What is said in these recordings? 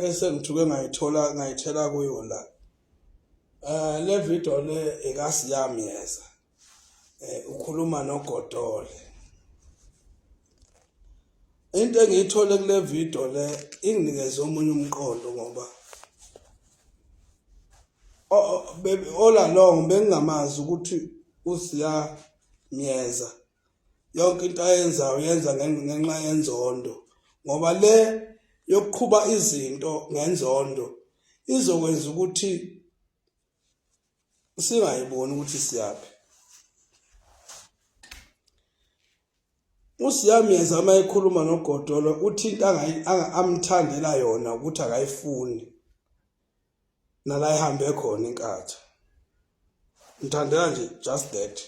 esengithuke ngayithola ngayithela kuyo la. Le video le ekasiyamyeza. Ukhuluma noGodole. Into engiyithole kule video le inginikeze omunye umqondo ngoba all along bengingamazi ukuthi uSiya Myeza yonke into ayenzayo uyenza ngenxa yenzondo ngoba le yokuqhuba izinto ngenzondo izokwenza ukuthi singayiboni ukuthi siyaphi. USiyamyeza uma ekhuluma noGodolo uthi into amthandela yona ukuthi akayifuni nala ihambe khona inkatha. Ngithandela nje just that.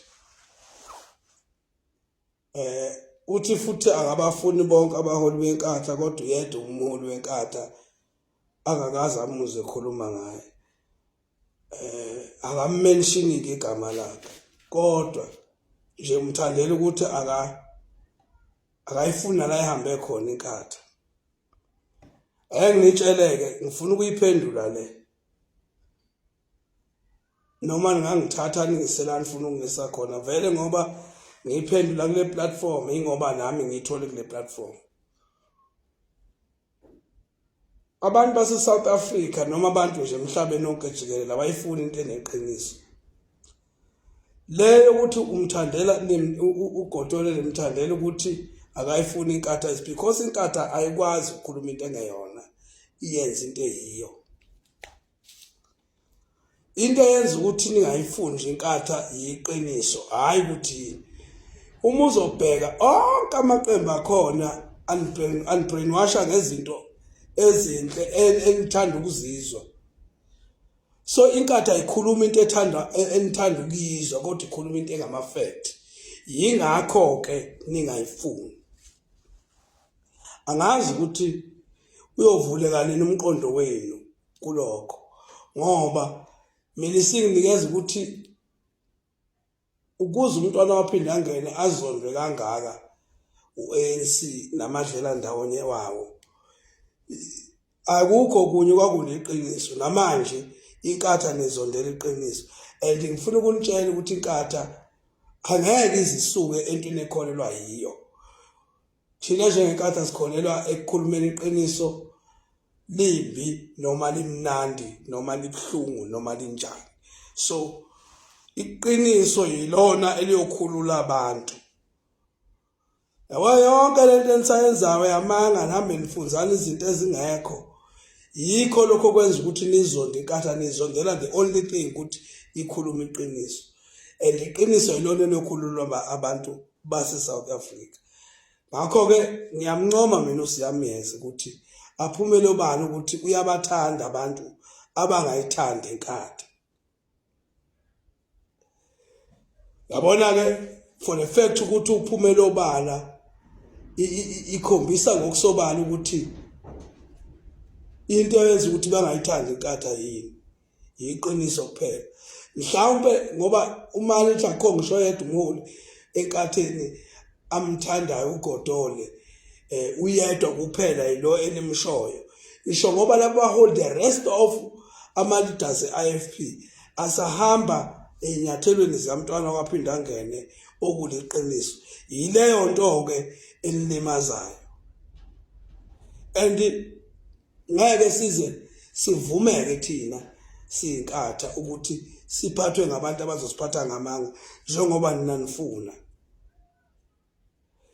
Uthi futhi akabafuni bonke abaholi benkatha kodwa uyedwa umholi wenkatha angakaze amuzwe ekhuluma ngaye. Akammentioning igama lakhe kodwa nje umthandela ukuthi akayifuni nala ihambe khona inkatha. Ake nginitsheleke ngifuna ukuyiphendula le. Noma ningangithatha ningisela nifuna ukungisa khona vele ngoba ngiyiphendula kule platform ingoba nami ngiyithole kule platform. Abantu base South Africa noma abantu nje emhlabeni wonke jikelele abayifuni into eneqiniso. Le yokuthi umthandela uGotole limthandela ukuthi akayifuni inkatha is because inkatha ayikwazi ukukhuluma into engeyona iyenza into eyiyo. Into eyenza ukuthi ningayifuni nje inkatha yiqiniso hhayi ukuthi yini. Uma uzobheka onke amaqembu akhona anibrainwasha ngezinto ezinhle enithanda ukuzizwa. So inkatha ayikhuluma into ethanda enithanda ukuyizwa kodwa ikhuluma into engama-fact. Yingakho-ke ningayifuni. Angazi ukuthi uyovuleka nini umqondo wenu kulokho ngoba mina isinginikeza ukuthi ukuze umntwana waphinde angene azondwe kangaka u-ANC namadlela ndawonye wawo akukho kunye kwakuliqiniso namanje inkatha nizondela iqiniso and ngifuna ukunitshela ukuthi inkatha angeke izisuke entweni ekholelwa yiyo. Thina njengenkatha sikholelwa ekukhulumeni iqiniso limbi noma limnandi noma libuhlungu noma linjani. So iqiniso yilona eliyokhulula abantu. Yabo yonke lento enisayenzayo yamanga nihambe nifunzana izinto ezingekho. Yikho lokho kwenza ukuthi nizonde inkatha nizondela the only thing ukuthi ikhulume iqiniso. And iqiniso yilona eliyokhulula abantu base-South Africa. Ngakho-ke ngiyamncoma mina uSiyamyeza ukuthi aphumele obala ukuthi uyabathanda abantu abangayithandi inkatha. Yabona-ke for the fact ukuthi uphumele obala ikhombisa ngokusobala ukuthi into eyenza ukuthi bangayithandi inkatha yini. Yiqiniso kuphela. Mhlawumbe ngoba uMali akho ngisho yedwa umholi enkatheni amthandayo uGodole uyedwa kuphela yilo enimshoyo. Ngisho ngoba laba baholi the rest of ama leaders e-IFP asahamba ey'nyathelweni zikamntwana kwaphinde angene okuliqiniso. Yileyo nto-ke enilimazayo. And ngeke size sivumeke thina siyinkatha ukuthi siphathwe ngabantu abazosiphatha ngamanga njengoba nina nifuna.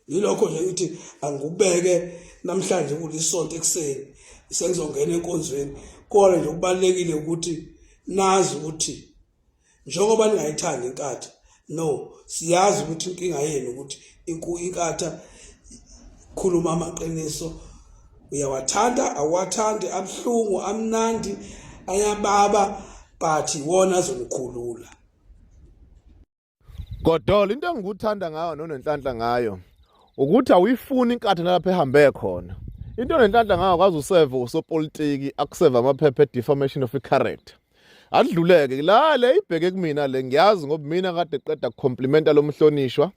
Yilokho nje ngithi angikubeke namhlanje kulisonto ekuseni sengizongena enkonzweni kodwa nje kubalekile ukuthi nazi ukuthi njengoba ningayithandi inkatha no siyazi ukuthi inkinga yenu ukuthi inkatha khuluma amaqiniso uyawathanda awathandi abuhlungu amnandi ayababa but iwona azonikhulula. Godolo into engikuthanda ngayo nonenhlanhla ngayo ukuthi awuyifuni inkatha nalapho ehambe khona. Into onenhlanhla ngayo kwazi useve usopolitiki akuseve amaphepha e-defamation of character. Adluleke la le ibheke kumina le ngiyazi ngoba mina kade qeda kucomplimenta lomhlonishwa.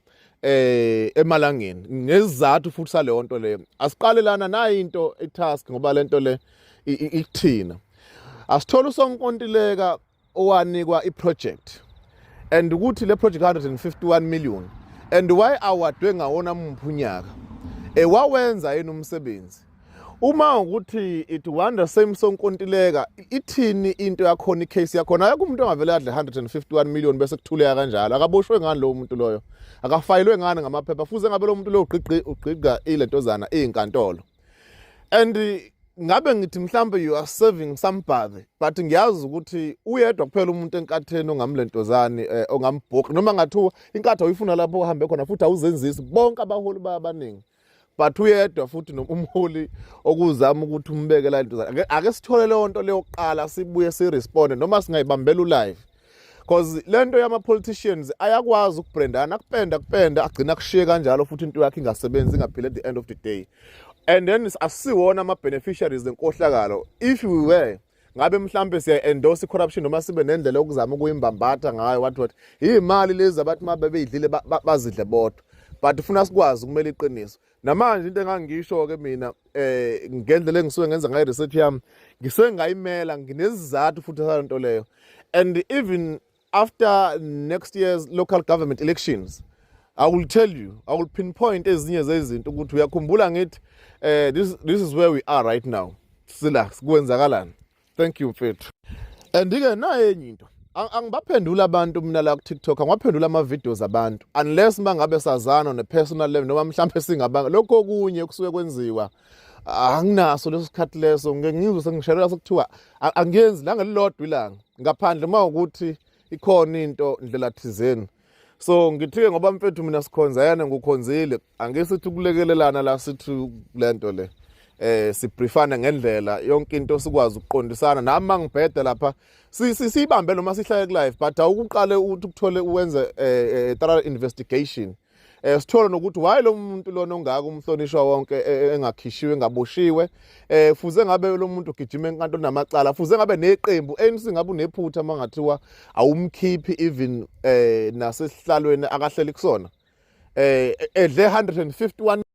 Emalangeni ngesizathu futhi saleyo nto leyo. Asiqale lana nayi into itask, ngoba lento le ikuthina. Asithola usonkontileka owanikwa iproject and ukuthi le project 151 million and why awadwe ngawona muphi unyaka, wawenza yini umsebenzi? Uma ukuthi it wonder same sonkontileka, ithini into yakhona, icase yakhona? Akekho umuntu ongavele adle 151 million bese kuthuleka kanjalo. Akaboshwe ngani lowo muntu loyo? Akafayilwe ngani ngamaphepha? Fuze ngabe lo muntu lo ugqigqi ugqigqa ilentozana izinkantolo. And ngabe ngithi mhlambe you are serving somebody, but ngiyazi ukuthi uyedwa kuphela umuntu enkatheni ongamlentozani, ongambhoki noma ngathiwa inkatha uyifuna lapho uhambe khona, futhi awuzenzisi. Bonke abaholi bayabaningi, but uyedwa futhi umholi okuzama ukuthi umbeke la into. Ake sithole leyo nto leyo kuqala, sibuye siresponde noma singayibambela ulive, because lento yama politicians ayakwazi ukubrandana, kupenda kupenda, agcina kushiye kanjalo futhi into yakhe ingasebenzi, ingaphila at the end of the day. And then asiwona ama beneficiaries enkohlakalo. If we were, ngabe mhlambe siya endorse corruption noma sibe nendlela yokuzama ukuyimbambatha ngayo, what imali lezi abathi mabe beyidlile bazidle bodwa. But ufuna sikwazi ukumela iqiniso. Namanje into engangisho ke mina, ngendlela engisuke ngenza ngayo research yami, ngisuke ngayimela, nginesizathu futhi salento leyo. And even after next year's local government elections, I will tell you, I will pinpoint ezinye zezinto ukuthi uyakhumbula ngithi this is where we are right now, sila kwenzakalani. Thank you, mfethu. And ke naye enye into, angibaphendula abantu mina la ku TikTok, angibaphendula ama videos abantu unless mangabe sazana ne personal level noma mhlambe singabanga lokho. Okunye kusuke kwenziwa, anginaso leso sikhathi leso. Ngeke ngizwe sengishelelwa sekuthiwa angiyenzi la ngelilodwa ilanga ngaphandle uma ukuthi ikhona into ndlela thizeni. So ngithi-ke ngoba mfethu mina sikhonzene, ngukhonzile, angisithi ukulekelelana la, sithi lento le sibriefana ngendlela yonke into, sikwazi ukuqondisana. Nami mangibheda lapha siyibambe noma sihlale ku live, but awukuqale ukuthi ukuthole uwenze thorough investigation, sithole nokuthi why lo muntu lona ongaka umhlonishwa wonke engakhishiwe, engaboshiwe. Fuze ngabe lo muntu ugijima enkantolo namacala, fuze ngabe neqembu ANC ngabe unephutha mangathiwa awumkhiphi even nasesihlalweni akahleli kusona, edle 151.